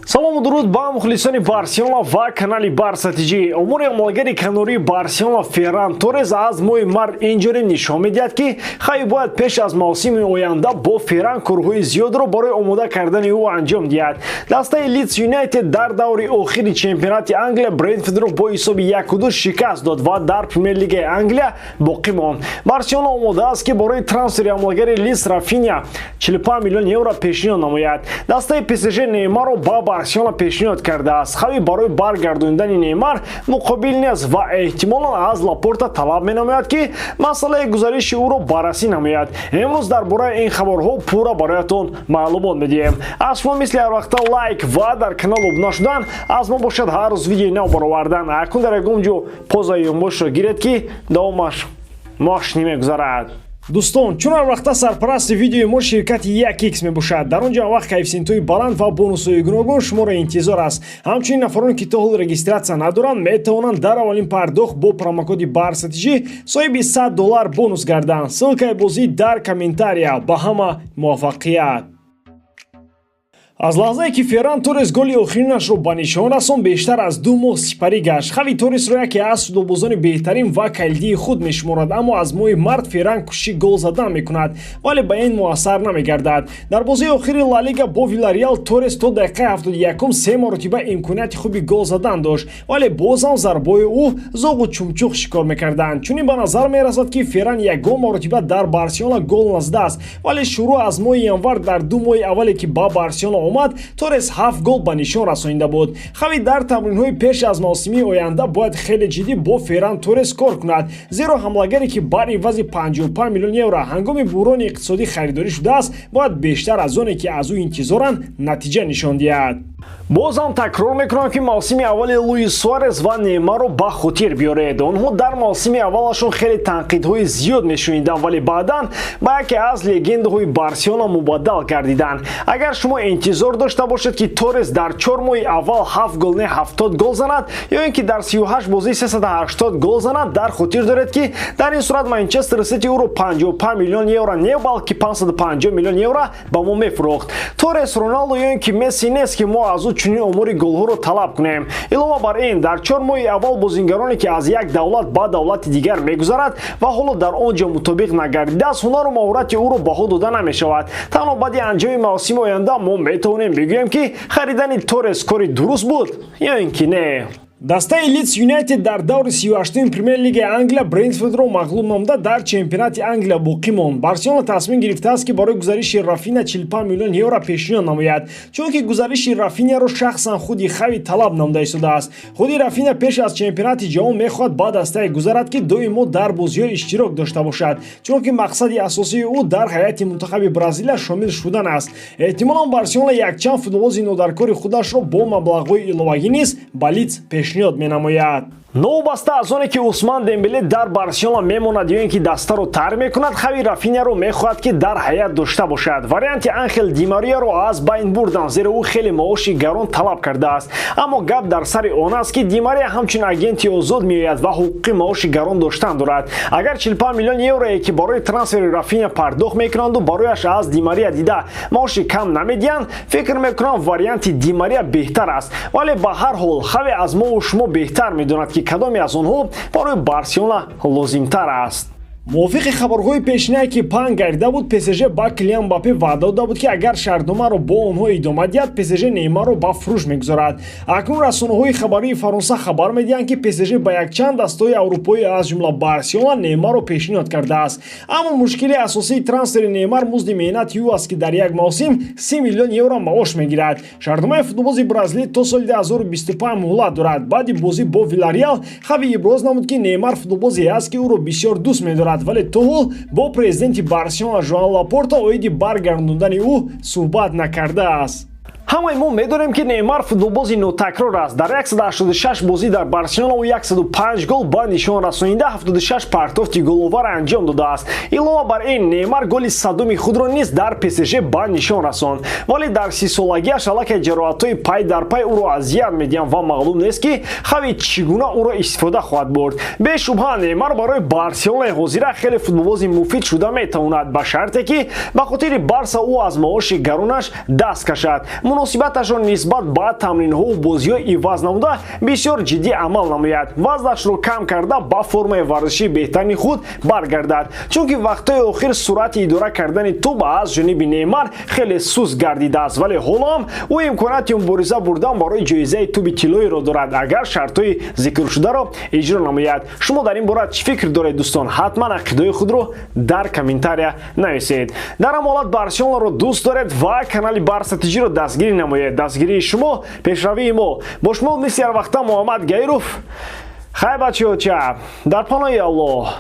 Салому дуруд ба мухлисони Барселона ва канали Барса ТЖ. Омори ҳамлагари канории Барселона Ферран Торрес аз моҳи март инҷониб нишон медиҳад, ки Хави бояд пеш аз мавсими оянда бо Ферран корҳои зиёдро барои омода кардани ӯ анҷом диҳад. Дастаи Лидс Юнайтед дар даври охири чемпионати Англия Брентфордро бо ҳисоби 1-2 шикаст дод ва дар Премер-лигаи Англия боқӣ монд. Барселона омода аст, ки барои трансфери ҳамлагари Лидс Рафиня 45 миллион евро пешниҳод намояд. Дастаи ПСЖ Неймарро ба Барселона пешниҳод кардааст. Хави барои баргардонидани Неймар муқобил нест ва эҳтимолан аз Лапорта талаб менамояд, ки масъалаи гузариши ӯро баррасӣ намояд. Имрӯз дар бораи ин хабарҳо пурра бароятон маълумот медиҳем. Аз шумо мисли ҳарвақта лайк ва дар канал обуна шудан, аз мо бошад ҳар рӯз видеои нав баровардан. Акнун дар ягон ҷо позаи ёнбошро гиред, ки давомаш мошни мегузарад. Дӯстон, чун ҳар вақта сарпарасти видеои мо ширкати 1x мебошад, дар он ҷо вақт коэффисиентҳои баланд ва бонусҳои гуногун шуморо интизор аст. Ҳамчунин нафароне, ки то ҳол регистрация надоранд, метавонанд дар аввалин пардохт бо промокоди БАРСАТЖ соҳиби 100 доллар бонус гарданд. Ссылкаи бозӣ дар комментария. Ба ҳама муваффақият! Аз лаҳзае ки Ферран Торрес голи охиринашро ба нишон расон, бештар аз 2 моҳ сипарӣ гашт. Хави Торресро яке аз футболбозони беҳтарин ва калидии худ мешуморад, аммо аз моҳи март Ферран кӯшиши гол задан мекунад, вале ба ин муассар намегардад. Дар бозии охири Ла Лига бо Вилареал Торрес то дақиқаи 71-ум се маротиба имконияти хуби гол задан дошт, вале боз ҳам зарбаҳои ӯ зоғу чумчуқ шикор мекарданд. Чунин ба назар мерасад, ки Ферран ягон маротиба дар Барселона гол назадааст, вале шурӯъ аз моҳи январ, дар 2 моҳи аввале ки ба Барселона омад, Торрес ҳафт гол ба нишон расонида буд. Хави дар тамринҳои пеш аз мавсимии оянда бояд хеле ҷиддӣ бо Ферран Торрес кор кунад, зеро ҳамлагаре, ки бар ивази 55 миллион евро ҳангоми буҳрони иқтисодӣ харидорӣ шудааст, бояд бештар аз оне, ки аз ӯ интизоранд, натиҷа нишон диҳад. Боз ҳам такрор мекунам, ки мавсими аввали Луис Суарес ва Неймарро ба хотир биёред. Онҳо дар мавсими аввалашон хеле танқидҳои зиёд мешуниданд, вале баъдан ба яке аз легендаҳои Барселона мубаддал гардиданд. Агар шумо интизор дошта бошед, ки Торрес дар 4 моҳи аввал ҳафт гол не, 70 гол занад ё ин ки дар 38 бозӣ 380 гол занад, дар хотир доред, ки дар ин сурат Манчестер Сити ӯро 55 миллион евро не, балки 550 миллион евро ба мо мефурӯхт. Торрес Роналдо ё ин ки Месси нест, ки мо аз ӯ чунин омори голҳоро талаб кунем. Илова бар ин, дар 4 моҳи аввал бозингароне, ки аз як давлат ба давлати дигар мегузарад ва ҳоло дар он ҷо мутобиқ нагардидааст, ҳунару маҳорати ӯро баҳо дода намешавад. Танҳо баъди анҷоми мавсими оянда мо метавонем бигӯем, ки харидани Торрес кори дуруст буд ё ин ки не. Дастаи Лидс Юнайтед дар даври 38-уми Премер-лигаи Англия Брентфордро мағлуб намуда, дар чемпионати Англия боқӣ монд. Барселона тасмим гирифтааст, ки барои гузариши Рафина 45 миллион евро пешниҳод намояд, чунки гузариши Рафиняро шахсан худи Хави талаб намуда истодааст. Худи Рафиня пеш аз чемпионати ҷаҳон мехоҳад ба дастае гузарад, ки доимо дар бозиҳо иштирок дошта бошад, чунки мақсади асосии ӯ дар ҳайати мунтахаби Бразилия шомил шудан аст. Эҳтимолан Барселона якчанд футболбози нодаркори худашро бо маблағҳои иловагӣ низ ба Лидс пешниҳод менамояд. Новобаста аз оне ки Усман Дембеле дар Барселона мемонад ё ин ки дастаро тарк мекунад, Хави Рафиняро мехоҳад, ки дар ҳайат дошта бошад. Варианти Анхел Димарияро аз байн бурданд, зеро ӯ хеле маоши гарон талаб кардааст. Аммо гап дар сари он аст, ки Димария ҳамчун агенти озод меояд ва ҳуқуқи маоши гарон доштан дорад. Агар 45 миллион еврое, ки барои трансфери Рафиня пардохт мекунанду, барояш аз Димария дида маоши кам намедиҳанд, фикр мекунам, варианти Димария беҳтар аст. Вале ба ҳар ҳол Хави аз мову шумо беҳтар медонад, ки кадоме аз онҳо барои Барселона лозимтар аст. Мувофиқи хабарҳои пешинае, ки паҳн гардида буд, ПСЖ ба Килиан Мбаппе ваъда дода буд, ки агар шартномаро бо онҳо идома диҳад, ПСЖ Неймарро ба фурӯш мегузорад. Акнун расонаҳои хабарии Фаронса хабар медиҳанд, ки ПСЖ ба якчанд дастаҳои аврупоӣ, аз ҷумла Барселона, Неймарро пешниҳод кардааст. Аммо мушкили асосии трансфери Неймар музди меҳнати ӯ аст, ки дар як мавсим 30 миллион евро маош мегирад. Шартномаи футболбози бразилӣ то соли 2025 муҳлат дорад. Баъди бозӣ бо Вилареал Хави иброз намуд, ки Неймар футболбозе аст, ки ӯро бисёр дӯст медорад, вале то ҳол бо президенти Барселона Жоан Лапорта оиди баргардондани ӯ суҳбат накардааст. Ҳамаи мо медонем, ки Неймар футболбози нотакрор аст. Дар 186 бозӣ дар Барселона ӯ 105 гол ба нишон расонида, 76 партофти головар анҷом додааст. Илова бар ин, Неймар голи 100-уми худро низ дар ПСЖ ба нишон расонд, вале дар 30-солагиаш аллакай ҷароҳатҳои пай дар пай ӯро азият медиҳанд ва маълум нест, ки Хави чӣ гуна ӯро истифода хоҳад бурд. Бешубҳа, Неймар барои Барселонаи ҳозира хеле футболбози муфид шуда метавонад, ба шарте ки ба хотири Барса ӯ аз маоши гаронаш даст кашад. Муносибаташро нисбат ба тамринҳову бозиҳо иваз намуда, бисёр ҷиддӣ амал намояд, вазнашро кам карда, ба формаи варзишии беҳтарини худ баргардад, чунки вақтҳои охир суръати идора кардани тӯб аз ҷониби Неймар хеле суст гардидааст. Вале ҳоло ҳам ӯ имконияти мубориза бурдан барои ҷоизаи тӯби тиллоиро дорад, агар шартҳои зикршударо иҷро намояд. Шумо дар ин бора чӣ фикр доред, дӯстон? Ҳатман ақидаҳои худро дар комментария нависед. Дар ҳам ҳолат Барселонаро дӯст доред ва канали Барса ТЖро дастгирӣ намоед. Дастгирии шумо — пешравии мо. Бо шумо мисли ҳарвақта Муҳаммад Гаиров. Хай, бачаҳо, дар паноҳи Аллоҳ.